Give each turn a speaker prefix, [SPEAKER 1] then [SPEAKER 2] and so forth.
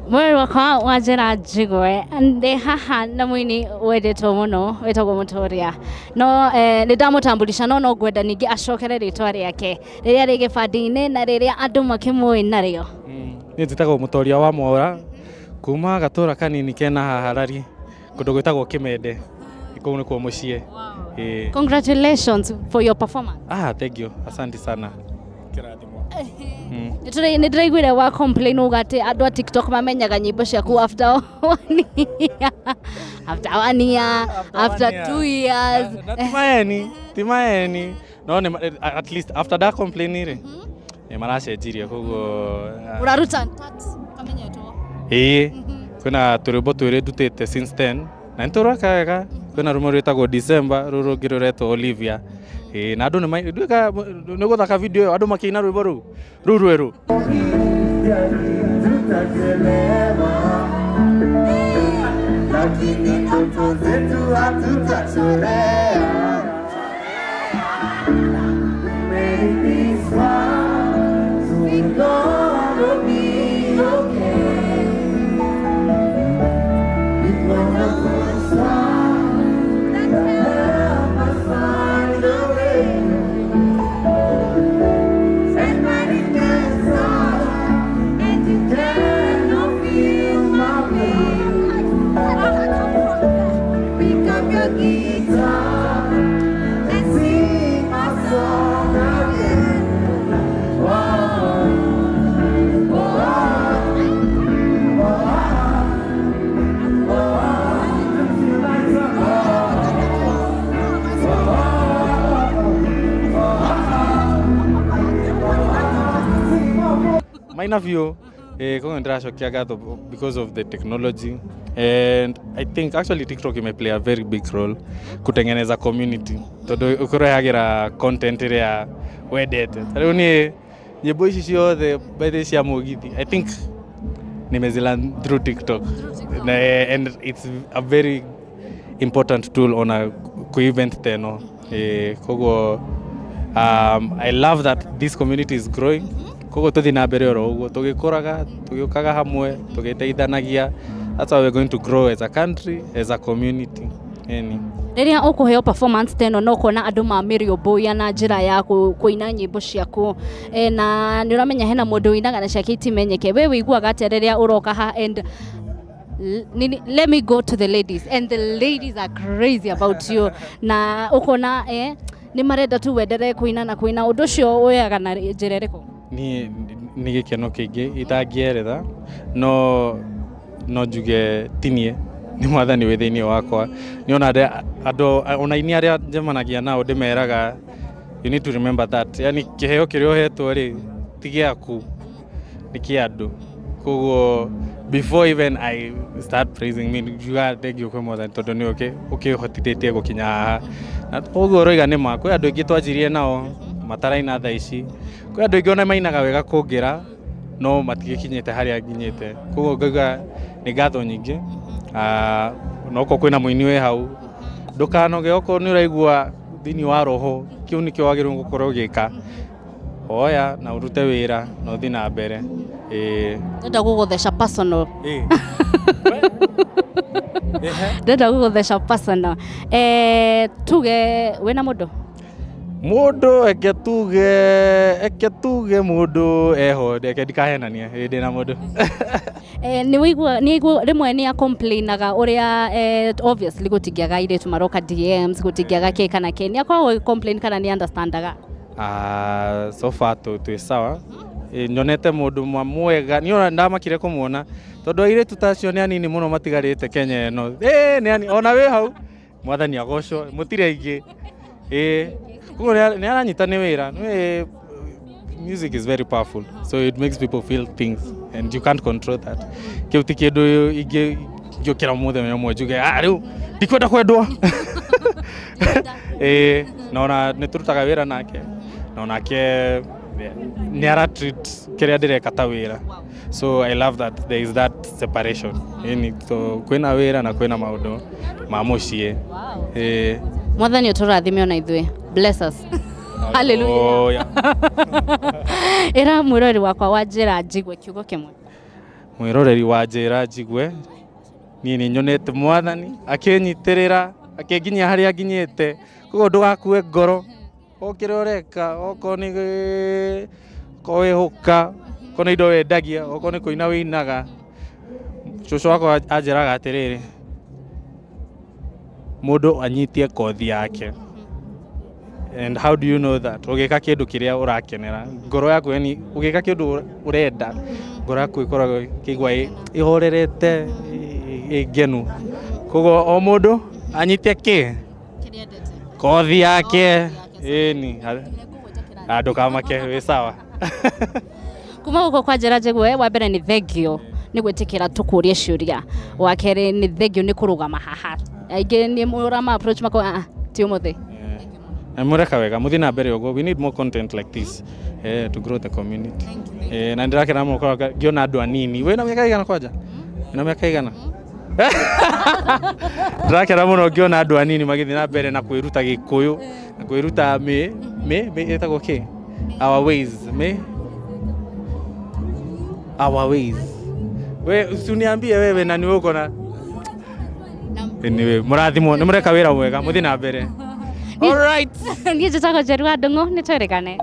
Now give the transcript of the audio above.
[SPEAKER 1] Mweri wakwa wa njĩra njigwe ndĩ haha na mũini wendetwo mũno wĩtagwo Mũtoria no nĩ ndamũtambulisha no ngwenda ningĩ acokere rĩtwa rĩake rĩrĩa rĩ gĩbandĩ-inĩ na rĩrĩa andũ makĩmũĩ narĩo.
[SPEAKER 2] Niĩ njĩtagwo Mũtoria wa Mwaũra kuma gatũra kanini kena haha Rari kũndũ gwĩtagwo Kĩmende, kũu nĩkuo mũciĩ.
[SPEAKER 1] Congratulations for your performance.
[SPEAKER 2] Ah, thank you. Asante sana. Kĩrathimo.
[SPEAKER 1] Nĩ ndĩraiguire wa complain uga atĩ andũ a TikTok mamenyaga nyĩmbo ciaku after one year, after 1 year, after 2 years.
[SPEAKER 2] Na ti maeni. No nĩ at least after that complain rĩ nĩ maracenjirie koguo
[SPEAKER 1] ũraruta tat kamenyetwo.
[SPEAKER 2] Ĩĩ, kwĩna tũrwĩmbo twĩrĩ ndutĩte since then na nĩ tũreka wega. Kwĩna rũmwe rwĩtagwo December, rũrũ rũngĩ rũretwo Olivia. Ĩĩ, na andũ nĩ gũthaka video ĩyo andũ makĩina rwĩmbo rũu rwerũ.
[SPEAKER 3] Lakini ndoto zetu hatutachorea. Make this one, so we gonna be okay. We gonna push on and help us find a way. And when it gets hard and you cannot feel my pain, pick up your guitar and sing my song again. Oh, oh, oh, oh,
[SPEAKER 2] Maina biũ. Koguo nĩndĩracokia ngatho because of the technology, and I think actually TikTok ime play a very big role kutengeneza community tondu ũkũrehagĩra content ĩrĩa wendete. Ta rĩu niĩ nyĩmbo ici ciothe by the way cia mũgithi I think nimezilearn through TikTok. And it's a very important tool ona ku event teno. Koguo I love that this community is growing. Koguo tũthiĩ na mbere oro ũguo tũgĩkũraga tũgĩũkaga hamwe tũgĩteithanagia. That's how we're going to grow as a country, as a community. Eni.
[SPEAKER 1] Rĩrĩa ũkũheo performance teno no kuona andũ mamĩrĩũmbũiya na njĩra ya kũina nyĩmbo ciaku, na nĩ ũramenya hena mũndũ ũinaga na ciake itimenyeke. We wĩiguaga atĩa rĩrĩa ũroka haha? And let me go to the ladies, and the ladies are crazy about you na ũkona nĩ marenda tu wenderee kũina na kũina. Ũndũ ũcio woyaga na njĩra ĩrĩkũ?
[SPEAKER 2] Niĩ nĩ gĩkeno kĩingĩ itangĩeretha, no njuge ti niĩ, nĩ mwathani wĩ thĩinĩ wakwa. Nĩ ona andũ ona aini arĩa njemanagia nao ndĩmeraga you need to remember that, yani kĩheo kĩrĩa ũhetwo rĩ ti gĩaku, nĩ kĩa andũ. Koguo before even I start praising me njugaga thank you kwĩ mwathani tondũ nĩ ũkĩhotithĩtie gũkinya haha. Na koguo ũroiga nĩ ma, kwĩ andũ aingĩ twanjirie nao mataraina thaa ici, kwĩ andũ aingĩ ona mainaga wega kũngĩra no matigĩkinyĩte harĩa nginyĩte. Koguo ngauga nĩ ngatho nyingĩ. Na okorwo kwĩna mũini wĩ hau ndũkanoge, okorwo nĩ ũraigua thĩinĩ wa roho kĩu nĩkĩo wagĩrĩirwo gũkorwo ũgĩka, oya na ũrute wĩra na ũthiĩ na mbere.
[SPEAKER 1] Ndĩrenda gũgũtheca personal. Ndĩrenda gũgũtheca personal. Tuge wĩna mũndũ?
[SPEAKER 2] Mũndũ eke tuge mũndũ eho, reke ndikahenanie, ndĩna mũndũ.
[SPEAKER 1] Nĩ wĩigua rĩmwe nĩ acomplainaga ũrĩa obviously gũtingĩaga airĩtu maroka DMs, gũtingĩaga kĩ kana kĩ, nĩ akoragwo agĩ-complain kana nĩ understandaga?
[SPEAKER 2] So far twĩ sawa. Nyonete mũndũ mwega, niĩ ona ndamakire kũmuona tondũ airĩtu ta acio nĩ anini mũno matigarĩte Kenya ĩno. Nĩ ona wĩ hau mwathani agocwo mũtirĩ aingĩ. Koguo nĩ aranyita nĩ wĩra. Music is very powerful, so it makes people feel things and you can't control that. Kĩu ti kĩndũ ingĩũkĩra mũthenya ũmwe njuge rĩu ndikwenda kwendwo. Na ona nĩ tũrutaga wĩra nake na onake nĩ ara treat kĩrĩa ndĩreka ta wĩra. So I love that there is that separation. Yani so kwĩna wĩra na kwĩna maũndũ ma mũciĩ.
[SPEAKER 1] Mwathani ũtũrathime ona ithuĩ. Bless us. Hallelujah. Ĩra mwĩrori wakwa wa njĩra njigue kiugo kĩmwe.
[SPEAKER 2] Mwĩroreri wa Njĩra Njigue, niĩ nĩ nyonete mwathani akĩnyitĩrĩra akĩnginyia harĩa nginyĩte, koguo ndũgakue ngoro o kĩrĩa ũreka, okorwo nĩ okorwo wĩ hũka, okorwo nĩ indo wendagia, okorwo nĩ kũina wĩinaga. Cũcũ wakwa anjĩraga atĩrĩrĩ, mũndũ anyitie kothi yake. And how do you know that? Ũgĩka kĩndũ kĩrĩa ũrakenera, ngoro yaku, yani ũgĩka kĩndũ ũrenda, ngoro yaku ĩkoragwo ĩkĩigua ĩhorerete, ĩ ngenu. Koguo o mũndũ anyitie kĩ kothi yake, ĩni ndũkamake, wĩ sawa.
[SPEAKER 1] Kuma gũkũ kwa Njĩra Njigue, wa mbere nĩ thengio nĩ gwĩtĩkĩra tũkũrie ciũria, wa kerĩ nĩ thengio nĩ kũrũgama haha, aingĩ nĩ mũrama approach mako ah ti ũmũthĩ.
[SPEAKER 2] Na mũreka wega, mũthiĩ na mbere ũguo. We need more content like this to grow the community. Na ndĩrakena mũno korwo ngĩona andũ anini. Wĩna mĩaka igana kwanja? Wĩna mĩaka igana? Ndĩrakena mũno ngĩona andũ anini magĩthiĩ na mbere na kwĩruta Gĩkũyũ na kwĩruta mĩ ĩtagwo kĩ, our ways, mĩ our ways. We usiniambie wewe na niwe uko na. Anyway, mũrathimwo, nĩ mũreka wĩra mwega, mũthiĩ na mbere. All right.
[SPEAKER 1] Niĩ njĩtagwo Njeru wa Ndũng'ũ, nĩ twĩrĩgane.